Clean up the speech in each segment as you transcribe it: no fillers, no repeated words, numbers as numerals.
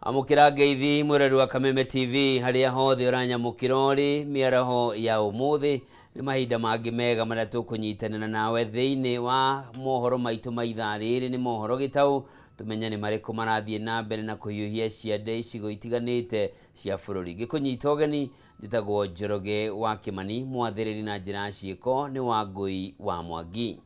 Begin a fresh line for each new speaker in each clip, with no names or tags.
Amũkĩra ngeithi mwĩrori wa Kameme TV harĩa hothe ũranyamũkĩra ũrĩ mĩaraho ya ũmũthĩ. Nĩ mahinda mangĩ mega marĩa tũkũnyitanĩra nawe thĩinĩ wa mohoro maitũ ma ithaa rĩrĩ. Nĩ mohoro gĩtaũ tũmenye nĩ marĩkũ marathiĩ na mbere na kũhiũhia ciande icigo itiganĩte cia bũrũri. Ngĩkũnyita ũgeni njĩtagwo Njoroge wa Kĩmani, mwathĩrĩri na njĩra ya ciĩko nĩ Wangũi wa Mwangi.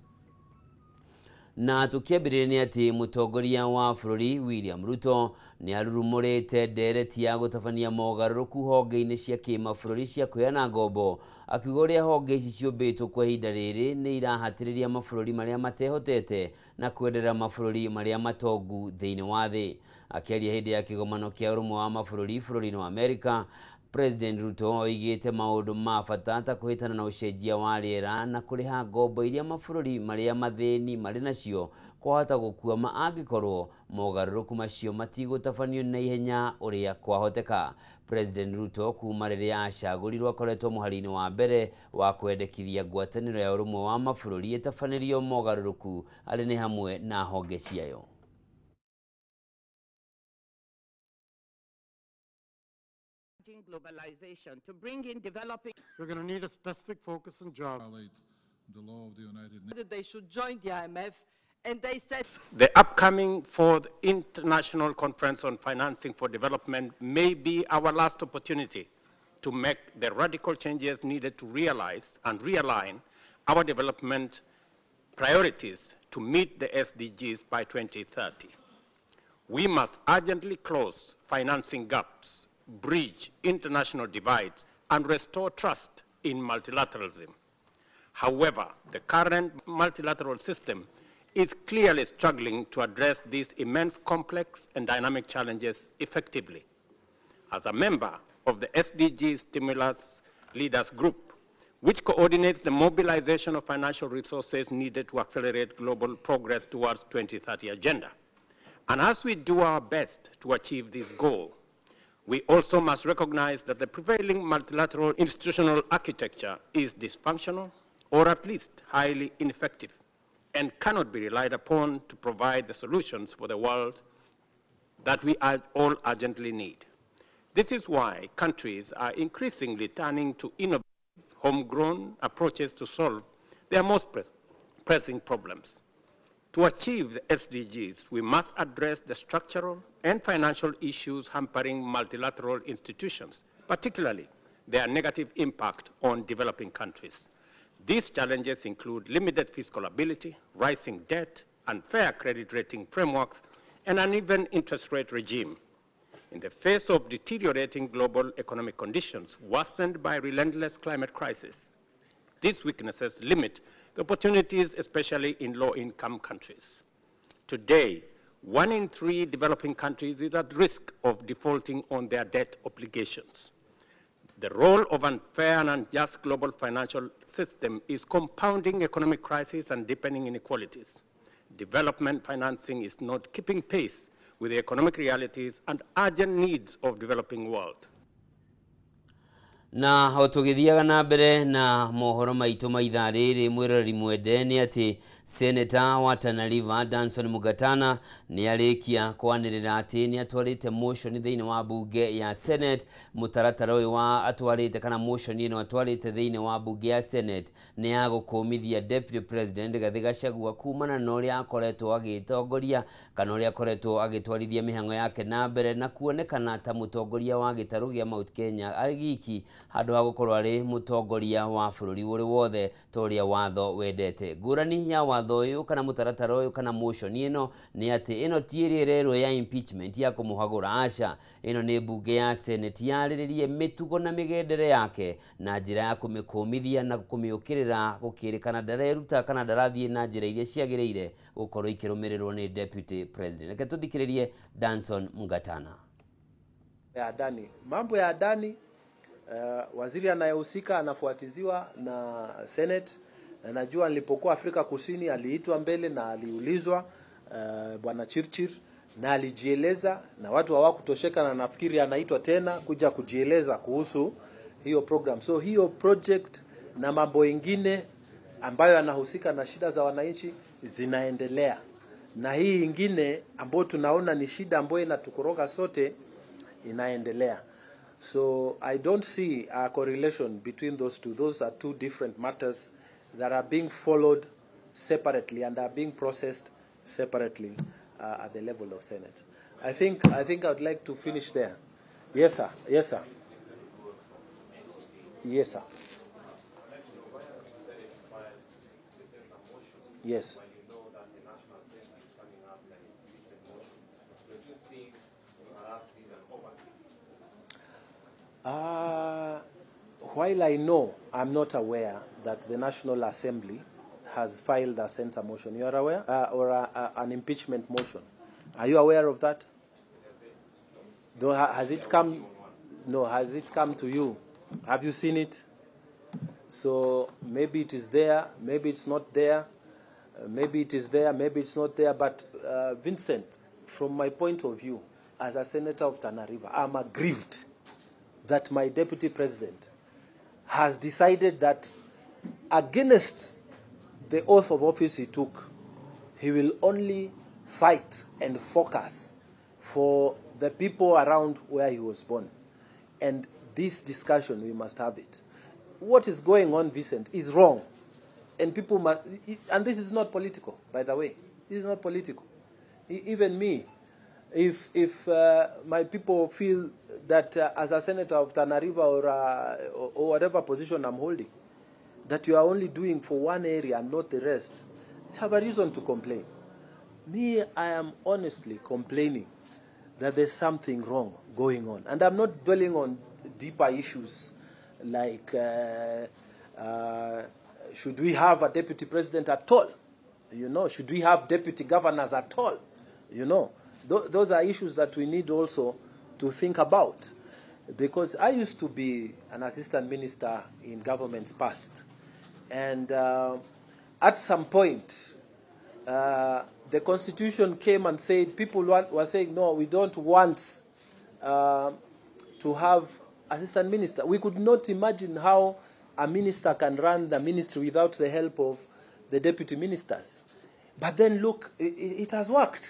Na tũkĩambĩrĩria nĩ atĩ mũtongoria wa bũrũri William Ruto nĩ arurumũrĩte ndereti ya gũtabania mogarũrũku honge-inĩ cia kĩmabũrũri cia kũheana ngombo, akiuga ũrĩa honge ici ciũmbĩtwo kwa ihinda rĩrĩ nĩ irahatĩrĩria mabũrũri marĩa matehotete na kwenderera mabũrũri marĩa matongu thĩinĩ wa thĩ. Akĩaria hĩndĩ ya kĩgomano kĩa ũrũmwe wa mabũrũri bũrũri-inĩ wa Amerika, President Ruto oigĩte maũndũ ma bata ta kũhĩtana na ũcenjia wa rĩera na kũrĩha ngombo iria mabũrũri marĩa mathĩni marĩ nacio kwahota gũkuama angĩkorwo mogarũrũku macio matigũtabanio na ihenya ũrĩa kwahoteka. President Ruto kuma rĩrĩa acagũrirwo akoretwo mũhari-inĩ wa mbere wa kwendekithia ngwatanĩro ya ũrũmwe wa mabũrũri ĩtabanĩrio mogarũrũku arĩ nĩ hamwe na honge ciayo.
Globalization to bring in developing.
We're going to need a specific focus on jobs.
The law of the United Nations.
They should join the IMF, and they said
the upcoming fourth International Conference on Financing for Development may be our last opportunity to make the radical changes needed to realize and realign our development priorities to meet the SDGs by 2030. We must urgently close financing gaps, bridge international divides, and restore trust in multilateralism. However, the current multilateral system is clearly struggling to address these immense complex and dynamic challenges effectively. As a member of the SDG Stimulus Leaders Group, which coordinates the mobilization of financial resources needed to accelerate global progress towards 2030 agenda. And as we do our best to achieve this goal, we also must recognize that the prevailing multilateral institutional architecture is dysfunctional, or at least highly ineffective, and cannot be relied upon to provide the solutions for the world that we all urgently need. This is why countries are increasingly turning to innovative, homegrown approaches to solve their most pressing problems. To achieve the SDGs, we must address the structural and financial issues hampering multilateral institutions, particularly their negative impact on developing countries. These challenges include limited fiscal ability, rising debt, unfair credit rating frameworks, and uneven interest rate regime. In the face of deteriorating global economic conditions worsened by relentless climate crisis, these weaknesses limit the opportunities, especially in low-income countries. Today, 1 in 3 developing countries is at risk of defaulting on their debt obligations. The role of unfair and unjust global financial system is compounding economic crisis and deepening inequalities. Development financing is not keeping pace with the economic realities and urgent needs of developing world.
Na o tũgĩthiaga na mbere na mohoro maitũ ma ithaa rĩrĩ, mwĩroreri mwende, nĩ atĩ Seneta wa Tana River Danson Mungatana nĩ arĩkia kwanĩrĩra atĩ nĩ atwarĩte motion thĩinĩ wa bunge ya Senate. Mũtaratara ũyũ wa atwarĩte kana motion ĩno atwarĩte thĩinĩ wa bunge ya Senate nĩ ya gũkũmithia Deputy President Rigathĩ Gachagua kumana na ũrĩa akoretwo agĩtongoria kana ũrĩa akoretwo agĩtwarithia mĩhang'o yake na mbere na kuonekana ta mũtongoria wa gĩtarũ gĩa Mount Kenya arĩ giki handũ ha gũkorwo arĩ mũtongoria wa bũrũri ũrĩ wothe ta ũrĩa watho wendete. Ngũrani ya watho ũyũ kana mũtaratara ũyũ kana motion ĩno nĩ atĩ ĩno ti ĩrĩa ĩrerwo ya impeachment ya kũmũhagũra, aca. Ĩno nĩ mbunge ya Senate yarĩrĩrie mĩtugo na mĩgendere yake na njĩra ya kũmĩkũmithia na kũmĩũkĩrĩra gũkĩrĩkana ndareruta kana ndarathiĩ na njĩra iria ciagĩrĩire gũkorwo ikĩrũmĩrĩrwo nĩ Deputy President. Reke tũthikĩrĩrie Danson Mungatana.
Ya Adani. Mambo ya Adani, waziri anayehusika anafuatiliwa na Senate, na najua nilipokuwa Afrika Kusini aliitwa mbele na aliulizwa, Bwana Chirchir, na alijieleza na watu hawakutosheka, na nafikiri anaitwa tena kuja kujieleza kuhusu hiyo program. So hiyo project na mambo ingine ambayo yanahusika na shida za wananchi zinaendelea. Na hii ingine ambayo tunaona ni shida ambayo inatukoroga sote inaendelea. So I don't see a correlation between those two. Those are two different matters that are being followed separately and are being processed separately at the level of Senate. I think I'd like to finish there. Yes, sir. Yes, sir. Yes, sir. Yes. While I know, I'm not aware that the National Assembly has filed a censor motion. You are aware? Or an impeachment motion. Are you aware of that? Do, has it come? No, has it come to you? Have you seen it? So maybe it is there, maybe it's not there, maybe it is there, maybe it's not there. But Vincent, from my point of view, as a senator of Tana River, I'm aggrieved that my deputy president has decided that against the oath of office he took, he will only fight and focus for the people around where he was born. And this discussion, we must have it. What is going on, Vincent, is wrong. And people must, and this is not political, by the way. This is not political. Even me, if my people feel that as a senator of Tana River or whatever position I'm holding, that you are only doing for one area and not the rest, they have a reason to complain. Me, I am honestly complaining that there's something wrong going on. And I'm not dwelling on deeper issues like should we have a deputy president at all? Should we have deputy governors at all? Those are issues that we need also to think about. Because I used to be an assistant minister in governments past. And at some point, the constitution came and said, people were saying, no, we don't want to have assistant minister. We could not imagine how a minister can run the ministry without the help of the deputy ministers. But then look, it has worked.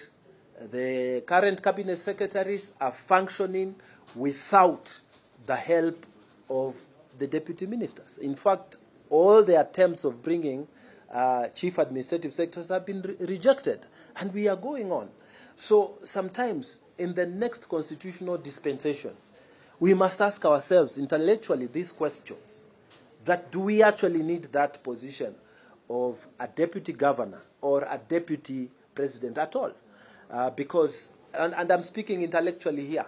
The current cabinet secretaries are functioning without the help of the deputy ministers. In fact, all the attempts of bringing chief administrative secretaries have been rejected, and we are going on. So sometimes in the next constitutional dispensation, we must ask ourselves intellectually these questions: that do we actually need that position of a deputy governor or a deputy president at all? Because, and I'm speaking intellectually here,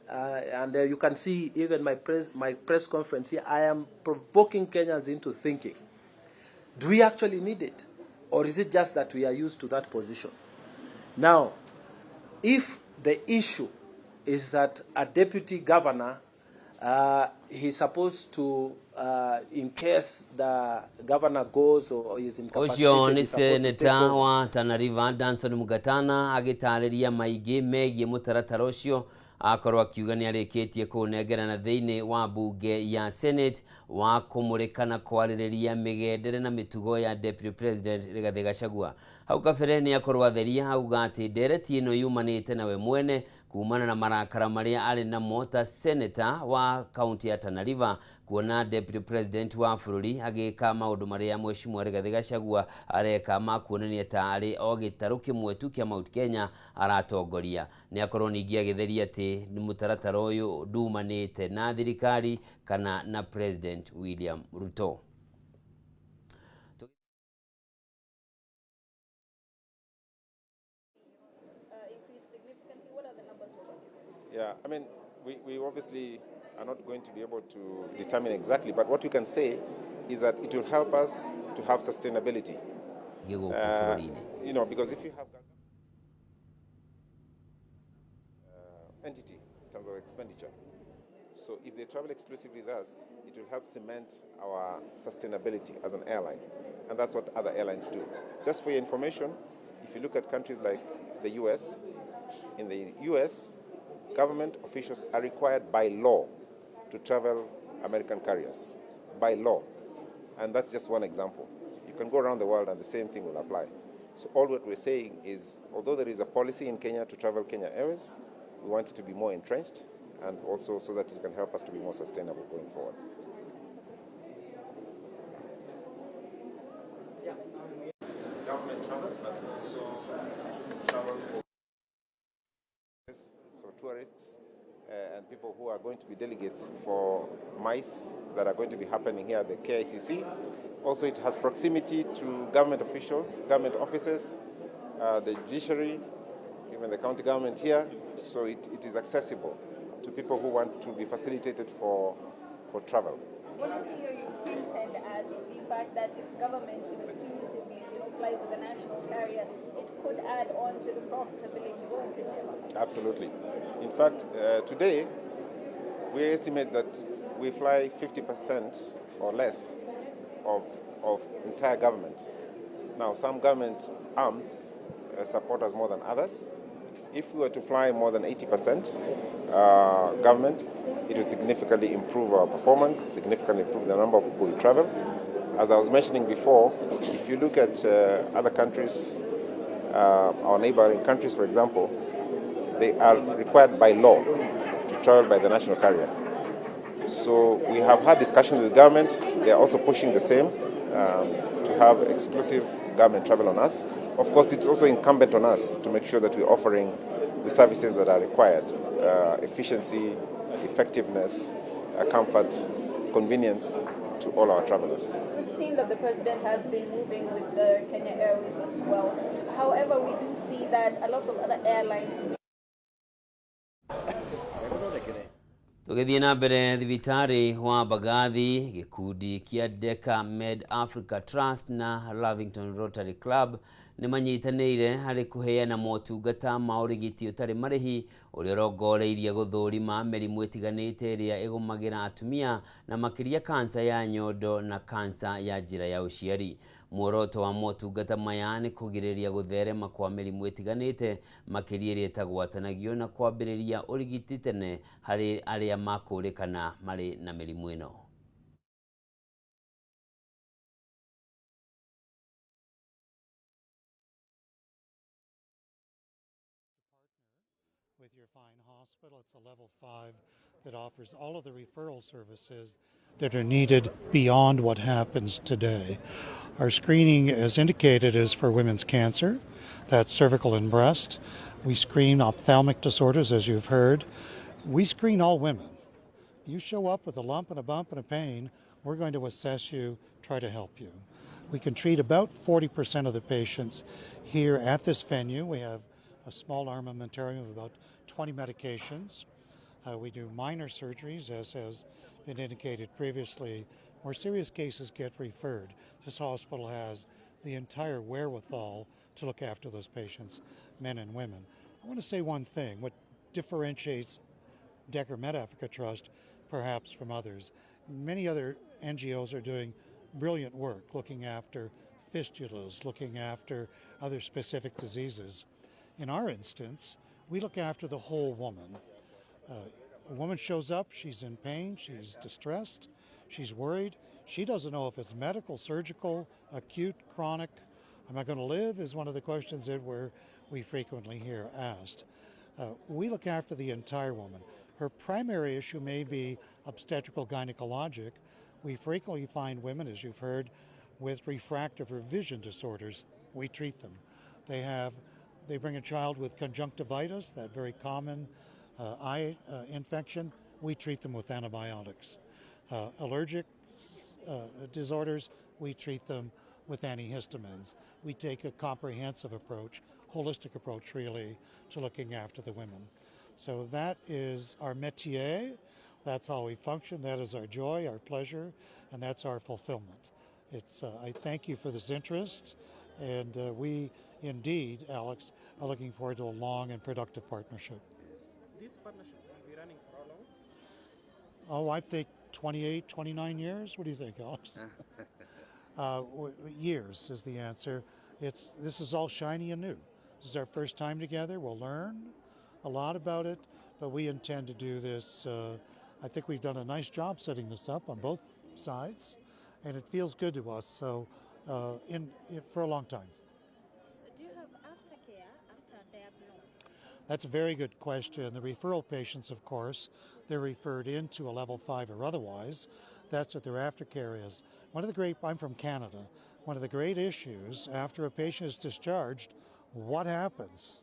and you can see even my press conference here, I am provoking Kenyans into thinking, do we actually need it? Or is it just that we are used to that position? Now, if the issue is that a deputy governor, he's supposed to, in case the governor goes or is incapacitated,
Ũcio nĩ
he's supposed to take
seneta
over.
Wa Tana River Danson Mungatana agĩtarĩria maingĩ megiĩ mũtaratara ũcio akorwo akiuga nĩ arĩkĩtie kũũnengerana thĩinĩ wa mbunge ya Senate wa kũmũrĩka na kwarĩrĩria mĩgendere na mĩtugo ya Deputy President Rigathĩ Gachagua. Hau kabere nĩ akorwo atheria auga atĩ ndereti ĩno yumanĩte nawe mwene kumana na marakara marĩa arĩ namo ta seneta wa kaunti ya Tana River kuona Deputy President wa bũrũri agĩka maũndũ marĩa Mheshimiwa Rigathĩ Gachagua areka ma kuonania ta arĩ o gĩtarũ kĩmwe tu kĩa Mount Kenya aratongoria. Nĩ akorwo ningĩ agĩtheria atĩ mũtaratara ũyũ ndumanĩte na thirikari kana na President William Ruto.
Increased significantly. What are the numbers we're working with?
Yeah, I mean, we obviously are not going to be able to determine exactly, but what we can say is that it will help us to have sustainability.
Gĩgũkũ bũrũri-inĩ.
Because if you have entity in terms of expenditure, so if they travel exclusively with us, it will help cement our sustainability as an airline, and that's what other airlines do. Just for your information, if you look at countries like the US, in the US, government officials are required by law to travel American carriers, by law. And that's just one example. You can go around the world and the same thing will apply. So all what we're saying is, although there is a policy in Kenya to travel Kenya Airways, we want it to be more entrenched. and also so that it can help us to be more sustainable going forward. Government travel, but also travel for so tourists and people who are going to be delegates for MICE that are going to be happening here at the KICC. Also, it has proximity to government officials, government offices, the judiciary, even the county government here. So it is accessible to people who want to be facilitated for travel.
Bwana CEO, you've hinted at the fact that if government exclusively, flies with a national carrier, it could add on to the profitability. What would you say about that?
Absolutely. In fact, today, we estimate that we fly 50% or less of entire government. Now, some government arms support us more than others. If we were to fly more than 80% government, it will significantly improve our performance, significantly improve the number of people who travel. As I was mentioning before, if you look at other countries, our neighboring countries, for example, they are required by law to travel by the national carrier. So we have had discussions with the government. They are also pushing the same to have exclusive government travel on us. Of course, it's also incumbent on us to make sure that we're offering the services that are required, efficiency, effectiveness, comfort, convenience to all our travelers.
We've seen that the president has been moving with the Kenya Airways as well. However, we do see that a lot of other airlines.
Tũgĩthiĩ na mbere thibitarĩ wa Mbagathi, gĩkundi kĩa Deka Med Africa Trust na Lavington Rotary Club nĩ manyitanĩire harĩ kũheana motungata ma ũrigiti ũtarĩ marĩhi ũrĩa ũrongoreirie gũthũrima mĩrimũ ĩtiganĩte ĩrĩa ĩgũmagĩra atumia na makĩria kansa ya nyondo na kansa ya njĩra ya ũciari. Muoroto wa motungata maya nĩ kũgirĩrĩria gũtherema kwa mĩrimũ ĩtiganĩte makĩria ĩrĩa ĩtagwatanagio na kwambĩrĩria ũrigiti tene harĩ arĩa makũrĩkana marĩ na mĩrimũ ĩno.
With your fine hospital, it's a level 5 that offers all of the referral services that are needed beyond what happens today. Our screening, as indicated, is for women's cancer, that's cervical and breast. We screen ophthalmic disorders, as you've heard. We screen all women. You show up with a lump and a bump and a pain, we're going to assess you, try to help you. We can treat about 40% of the patients here at this venue. We have a small armamentarium of about 20 medications. We do minor surgeries, as has been indicated previously. More serious cases get referred. This hospital has the entire wherewithal to look after those patients, men and women. I want to say one thing, what differentiates Decker Med Africa Trust perhaps from others. Many other NGOs are doing brilliant work looking after fistulas, looking after other specific diseases. In our instance, we look after the whole woman. A woman shows up, she's in pain, she's distressed, she's worried. She doesn't know if it's medical, surgical, acute, chronic. Am I going to live is one of the questions that we frequently hear asked. We look after the entire woman. Her primary issue may be obstetrical gynecologic. We frequently find women, as you've heard, with refractive or vision disorders. We treat them. They bring a child with conjunctivitis, that very common eye infection. We treat them with antibiotics. Allergic disorders, we treat them with antihistamines. We take a comprehensive approach, holistic approach really, to looking after the women. So that is our métier. That's how we function. That is our joy, our pleasure, and that's our fulfillment. I thank you for this interest, and we indeed, Alex, are looking forward to a long and productive partnership.
This partnership will be running for how long?
Oh, I think 28, 29 years. What do you think, Alex? Years is the answer. This is all shiny and new. This is our first time together. We'll learn a lot about it, but we intend to do this. I think we've done a nice job setting this up on both sides, and it feels good to us. So, for a long time.
Do you have aftercare after diagnosis?
That's a very good question. The referral patients, of course, they're referred into a level 5 or otherwise. That's what their aftercare is. One of the great, I'm from Canada, one of the great issues after a patient is discharged, what happens?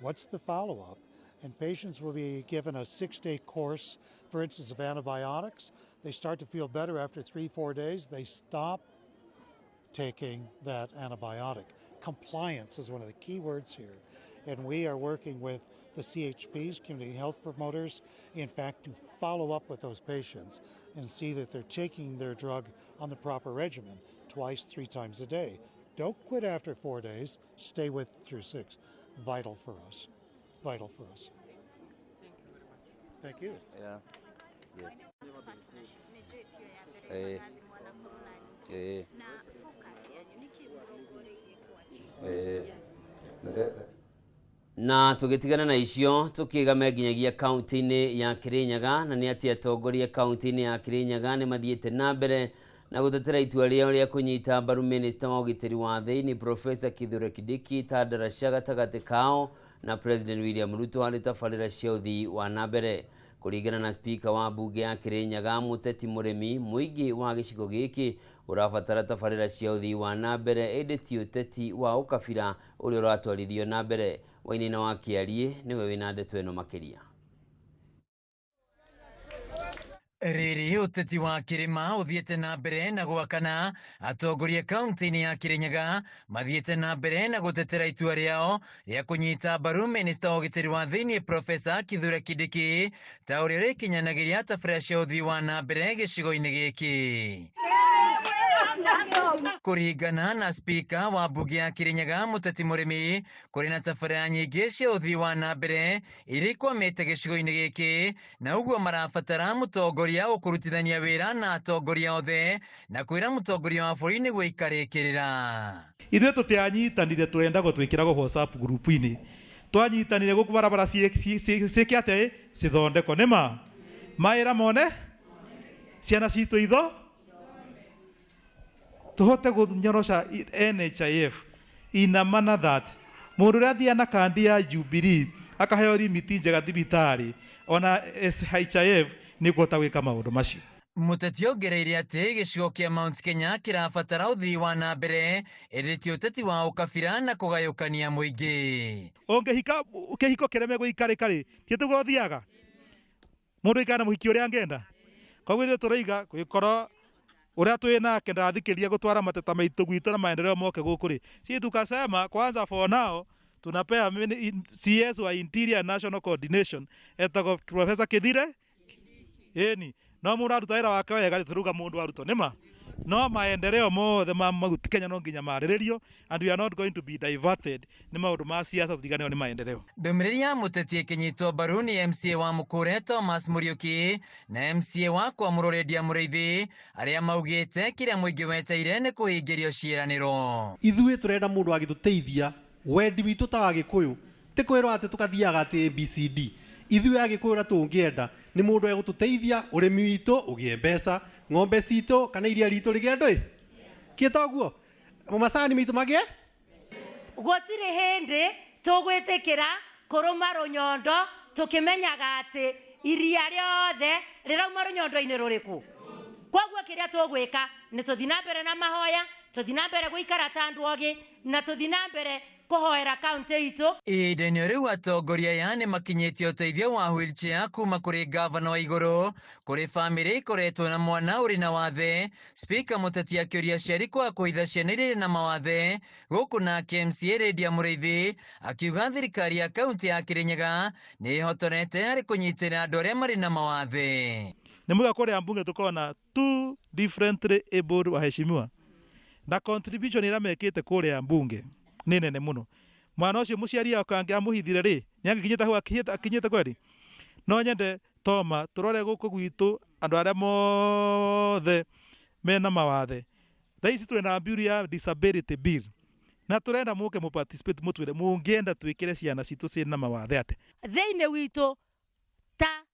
What's the follow-up? And patients will be given a 6-day course, for instance, of antibiotics. They start to feel better after 3-4 days. They stop taking that antibiotic. Compliance is one of the key words here. And we are working with the CHPs, community health promoters, in fact, to follow up with those patients and see that they're taking their drug on the proper regimen, twice, 3 times a day. Don't quit after 4 days, stay with through 6. Vital for us. Vital for us. Thank you very much. Thank you.
Yeah. Yes. Eh. Eh. Eh.
Na tugitigana na icio tukigame nginyagia kaunti-inĩ ya Kirinyaga na nĩ atĩ atongoria kaunti-inĩ ya Kirinyaga nĩ mathiĩte na mbere na gũtetera itua rĩao rĩa kũnyita mbaru minista wa ũgitĩri wa thĩinĩ Professor Kithure Kindiki ta ndaraca gatagatĩ kao na President William Ruto harĩ tabarĩra cia ũthii wa na mbere. Kũringana na speaker wa mbunge ya Kirinyaga Mũteti Mũrĩmi, mũingĩ wa gĩcigo gĩkĩ ũrabatara tabarĩra cia ũthii wa na mbere ĩndĩ ti ũteti wa ũkabira ũrĩa ũratwarithio na mbere. Wainaina wa Kĩariĩ nĩwe wĩna ndeto ĩno makĩria.
Rĩrĩ ũteti wa kĩrĩma ũthiĩte na mbere na gwakana, atongoria kaunti-inĩ ya Kirinyaga mathiĩte na mbere na gũtetera itua rĩao rĩa kũnyita mbaru minista wa ũgitĩri wa thĩinĩ Professor Kithure Kindiki ta ũrĩa ũrĩkinyanagĩria tabarĩra cia ũthii wa na mbere gĩcigo-inĩ gĩkĩ. Kũringana na speaker wa mbunge ya Kirinyaga Mũteti Mũrĩmi, kũrĩ na tabarĩra nyingĩ cia ũthii wa na mbere iria ikwamĩte gĩcigo-inĩ gĩkĩ na ũguo marabatara mũtongoria ũkũrutithania wĩra na atongoria othe na kwĩra mũtongoria wa bũrũri nĩguo aikarĩkĩrĩra.
Ithuĩ tũtianyitanire twenda gũtwĩkĩra WhatsApp group-inĩ, twanyitanire gũkũ barabara ciĩke atĩa cithondekwo nĩ ma mawĩra mone ciana citũ itho tuhote kunyorosha NHIF in a manner that mundu uria athia na kandi ya Jubilee akaheo limiti njega thibitari ona SHIF ni kuhota gwika maundu macio.
Mũteti ongereire atĩ gĩcigo kĩa Mount Kenya kĩrabatara ũthii wa na mbere ĩndĩ ti ũteti wa ũkabira na kũgayũkania mũingĩ.
Ũngĩhika kĩhiko kĩreme gũikarĩka rĩ, ti tiguo ũthiaga mũndũ aikare na mũhiki ũrĩa angĩenda. Koguo ithuĩ tũroiga gwĩkorwo uria twi nake ndathikĩria gutwara mateta maitu gwitu na maendeleo moke guku ri, si tukasema kwanza for now tunapea CS wa Interior National Coordination etagwo Professor Kithure eni no mundu aruta wira wake wega turuga mundu arutwo nima no maendeleo mothe ma Mount Kenya no nginya marĩrĩrio and we are not going to be diverted nĩ maũndũ ma siasa tũriganĩrwo nĩ maendeleo.
Ndũmĩrĩri ya mũteti ĩkĩnyitwo mbaru nĩ MCA wa Mũkũre Thomas Mũriũki na MCA wa Kwamũrwo Lydia Mũrĩithi arĩa maugĩte kĩrĩa mũingĩ weteire nĩ kũhingĩrio ciĩranĩro.
Ithuĩ tũrenda mũndũ agĩtũteithia wendi witũ ta Agĩkũyũ ti kwĩrwo atĩ tũkathiaga atĩ ABCD. Ithuĩ Agĩkũyũ ũrĩa tũngĩenda nĩ mũndũ egũtũteithia ũrĩmi witũ ũgĩe mbeca, ng'ombe citũ kana iria ritũ rĩgĩe ndũĩ kĩtoguo macani maitũ magĩe.
Gũtirĩ hĩndĩ tũgwĩtĩkĩra kũrũma rũnyondo tũkĩmenyaga atĩ iria rĩothe rĩrauma rũnyondo-inĩ rũrĩkũ. Koguo kĩrĩa tũgwĩka nĩ tũthiĩ na mbere na mahoya, tũthiĩ na mbere gũikara ta andũ ogĩ, na tũthiĩ na mbere kũhoera kaunti itũ.
Ihinda-inĩ rĩu atongoria aya nĩ makinyĩtie ũteithio wa wheelchair kuma kũrĩ gavana wa igũrũ kũrĩ bamĩrĩ ikoretwo na mwana ũrĩ na wathe. Speaker Mũteti akĩũria aciari kwaga kũhitha ciana iria irĩ na mawathe gũkũ nake MCA Lydia Mũrĩithi akiuga thirikari ya kaunti ya Kirinyaga nĩ ĩhotorete harĩ kũnyitĩrĩra andũ arĩa marĩ na mawathe.
Nĩ muga kũrĩa mbunge tũkoragwo na 2 differently abled waheshimiwa na contribution ĩrĩa mekĩte kũrĩa mbunge nĩ nene mũno. Mwana ũcio mũciari wake angĩamũhithire rĩ, nĩ angĩkinyĩte hau akinyĩte kweri. No nyende Toma tũrore gũkũ gwitũ andũ arĩa mothe mena mawathe. Thaa ici twĩna bill ya disability bill na tũrenda mũke mũ participate mũtwĩre mũngĩenda twĩkĩre ciana citũ ciĩna mawathe atĩa.
Thĩinĩ witũ ta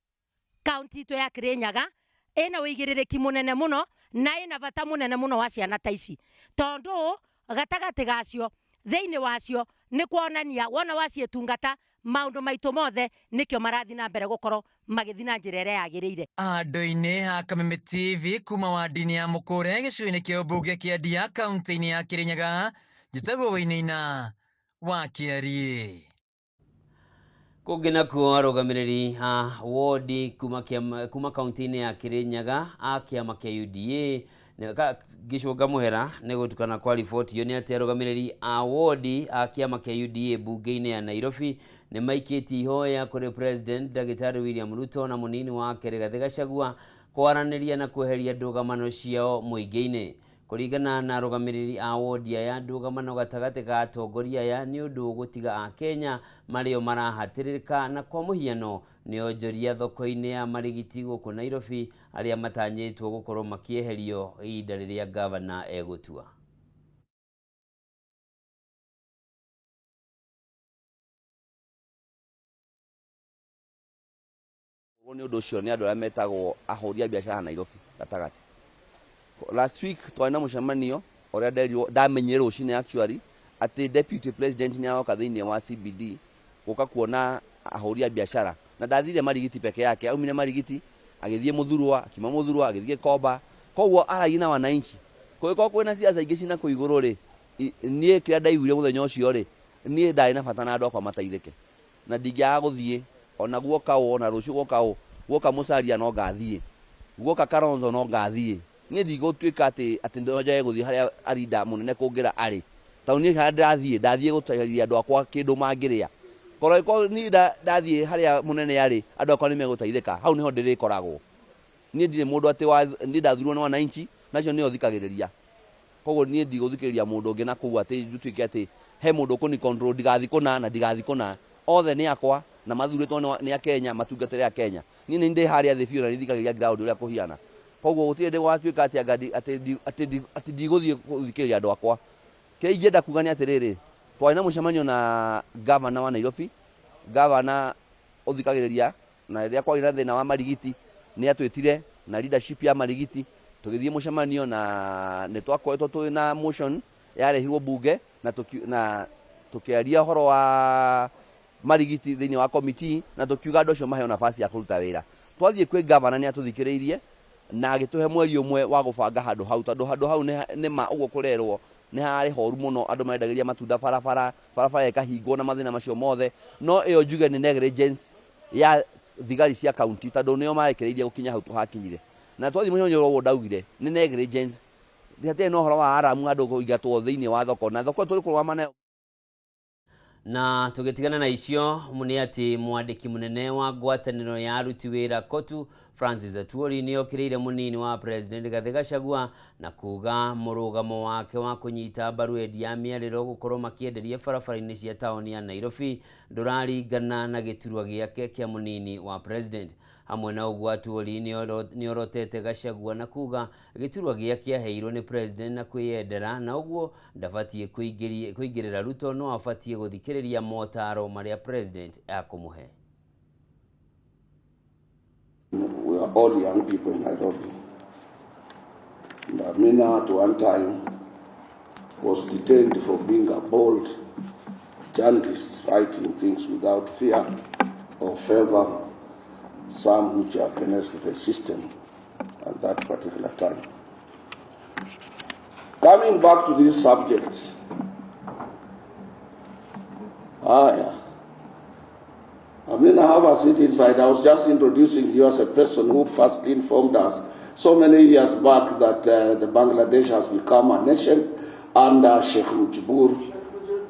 kaunti itũ ya Kirinyaga ĩna ũigĩrĩrĩki mũnene mũno na ĩna bata mũnene mũno wa ciana ta ici, tondũ gatagatĩ gacio thĩinĩ wacio nĩ kuonania wona waciĩtungata Maũndũ maitũ mothe nĩkĩo marathiĩ na mbere gũkorwo magĩthiĩ na njĩra ĩrĩa yagĩrĩire.
Andũ-inĩ ha Kameme TV kuma wandi-inĩ ya Mũkũre gĩcigo-inĩ kĩa ũmbunge kĩa Ndia kaunti-inĩ ya Kĩrĩnyaga, njĩtagwo Wainaina wa Kĩariĩ.
Kũngĩ nakuo arũgamĩrĩri a wodi kuma kaunti-inĩ ya Kĩrĩnyaga a kĩama kĩa UDA ngĩcũnga mũhera nĩ gũtukana kwa riboti iyo nĩ atĩ arũgamĩrĩri a wodi a kĩama kĩa UDA mbunge-inĩ ya Nairobi nĩ maikĩtie ihoya kũrĩ President Ndagĩtarĩ William Ruto na mũnini wake Rigathĩ Gachagua kwaranĩria na kweheria ndũgamano ciao mũingĩ-inĩ. Kũringana na arũgamĩrĩri a wodi aya, ndũgamano gatagatĩ ka atongoria aya nĩ ũndũ ũgũtiga Akenya marĩo marahatĩrĩrĩka, na kwa mũhiano nĩ onjoria thoko-inĩ ya Marigiti gũkũ Nairobi arĩa matanyĩtwo gũkorwo makĩeherio ihinda rĩrĩa gavana egũtua.
Nĩ ũndũ ũcio nĩ andũ arĩa metagwo ahũri a biacara Nairobi gatagatĩ. Last week twarĩ na mũcemanio ũrĩa nderirwo ndamenyire rũcinĩ actually atĩ deputy president nĩ aroka thĩinĩ wa CBD gũka kuona ahũri a biacara, na ndathire Marigiti peke yake, aumire Marigiti agĩthiĩ Mũthurwa, akiuma Mũthurwa agĩthiĩ Gĩkomba, koguo aragia na wananchi. Kũngĩkorwo kwĩna siasa ingĩ cina kũu igũrũ rĩ, niĩ kĩrĩa ndaiguire mũthenya ũcio rĩ, niĩ ndarĩ na bata na andũ akwa mateithĩke, na ndingĩaga gũthiĩ ona guoka ũ, ona rũciũ guoka ũ, guoka Musalia no ngathiĩ, guoka Kalonzo no ngathiĩ. Niĩ ndigũtuĩka atĩ no njage gũthiĩ harĩa arinda mũnene kũngĩra arĩ, tondũ niĩ harĩa ndĩrathiĩ ndathiĩ gũcaria andũ akwa kĩndũ mangĩrĩa. Korwo niĩ ndathiĩ harĩa mũnene arĩ, andũ akwa nĩ megũteithĩka, hau nĩho ndĩrĩkoragwo. Niĩ ndirĩ mũndũ atĩ wa niĩ ndathurwo nĩ wananchi, na acio nĩo thikagĩrĩria. Koguo niĩ ndigũthikĩrĩria mũndũ ũngĩ na kũu atĩ ndutuĩke atĩ he mũndũ ũkũni control ndigathi kũna na ndigathi kũna. Othe nĩ akwa na mathurĩtwo nĩ Akenya, matungatĩre Akenya. Niĩ nĩ ndĩ harĩa thĩ biũ na nĩthikagĩrĩria ground ũrĩa kũhiana. Koguo gũtirĩ hĩndĩ gũgatuĩka atĩ anga atĩ ndigũthiĩ gũthikĩrĩria andũ akwa. Kĩrĩa ingĩenda kuga nĩ atĩrĩrĩ, twarĩ na mũcemanio na gavana wa Nairobi, gavana ũthikagĩrĩria, na rĩrĩa kwarĩ na thĩna wa Marigiti nĩ atwĩtire na leadership ya Marigiti tũgĩthiĩ mũcemanio, na nĩ twakoretwo twĩ na motion yarehirwo bunge na tũkĩaria ũhoro wa Marigiti thĩinĩ wa committee, na tũkiuga andũ acio maheo nafasi ya kũruta wĩra. Twathiĩ kwĩ gavana nĩ atũthikĩrĩirie na agĩtũhe mweri ũmwe wa gũbanga handũ hau, tondũ handũ hau nĩ ma ũguo kũrerwo nĩ harĩ horu mũno, andũ marendagĩria matunda barabara, barabara ĩkahingwo na mathĩna macio mothe. No ĩyo njuge nĩ negligence ya thigari cia county, tondũ nĩo marekereirie gũkinya hau tũhakinyire. Na twathiĩ mũcemanio ũguo ndaugire nĩ negligence, hatirĩ na ũhoro wa aramu andũ kũingatwo thĩinĩ wa thoko, na thoko tũrĩ kũrũgama nayo.
Na tũgĩtigana na icio nĩ atĩ mwandĩki mũnene wa ngwatanĩro ya aruti wĩra KOTU Francis Atwoli nĩ okĩrĩire mũnini wa President Rigathĩ Gachagua na kuga mũrũgamo wake wa kũnyita mbaru endia a mĩarĩro gũkorwo makĩenderia barabara-inĩ cia taũni ya Nairobi ndũraringana na gĩturwa gĩake kĩa mũnini wa President. Hamwe na ũguo Atwoli nĩ orotete Gachagua na kuga gĩturwa gĩake aheirwo nĩ President na kwĩyendera, na ũguo ndabatiĩ kũingĩrĩra Ruto, no abatiĩ gũthikĩrĩria motaro marĩa President akũmũhe.
We are all young people in Nairobi. And Amina at one time was detained for being a bold journalist, writing things without fear or favor, some which are against the system at that particular time. Coming back to this subject, yeah. Amina, have a seat inside. I was just introducing you as a person who first informed us so many years back that the Bangladesh has become a nation under Sheikh Mujibur.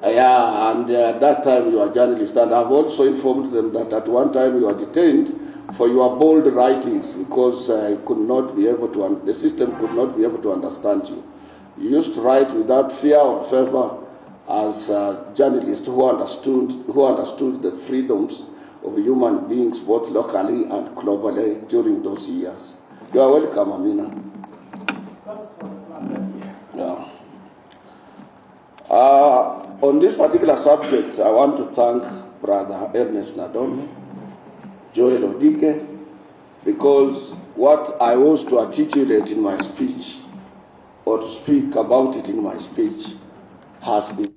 Yeah, and at that time you were a journalist. And I've also informed them that at one time you were detained for your bold writings because you could not be able to, the system could not be able to understand you. You used to write without fear or favor as a journalist who understood the freedoms of human beings both locally and globally during those years. You are welcome, Amina. Yeah. On this particular subject, I want to thank Brother Ernest Nadome, Joel Odike, because what I was to articulate in my speech, or to speak about it in my speech, has been.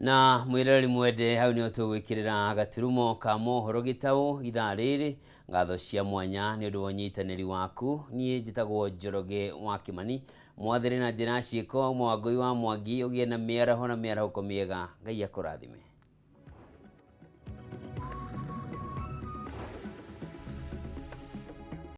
Na mwiroreri mwende, hau nĩho tũgwĩkĩrĩra gaturumo ka mohoro gĩtaũ ithaa rĩrĩ. Ngatho cia mwanya nĩ ũndũ wa ũnyitanĩri waku. Niĩ njĩtagwo Njoroge wa Kĩmani, mwathĩrĩ na njĩra ya ciĩko, Mwangũi wa Mwangi. Ũgĩe na mĩaraho na mĩarahũko mĩega. Ngai akũrathime.